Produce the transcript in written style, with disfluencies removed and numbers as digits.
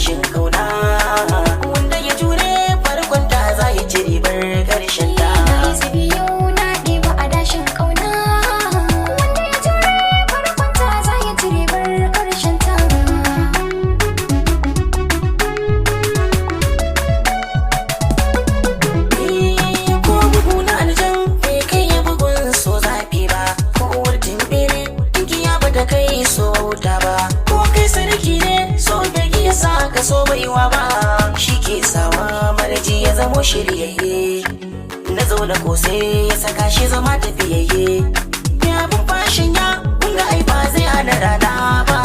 adashin kauna. Wanda ya jure farkon ta za ya ci ribar karshen ta. Na yi zubi yau na ɗeba adashin ƙauna. Wanda ya jure farkon ta za ya ci ribar ƙarshen ta. Ko bugu na aljan bai kai ya bugun so zafi ba, ko uwar timbere tinkiya ba ta kai so wuta ba, ko kai sarki ne so bai iya sa ka so baiwa ba. Shi ke sawa marji ya zamo shiryayye, na zaune ko sai ya saka shi zama tafiyayye. Ya bin fashin ya kunga ai ba zai hana rana ba.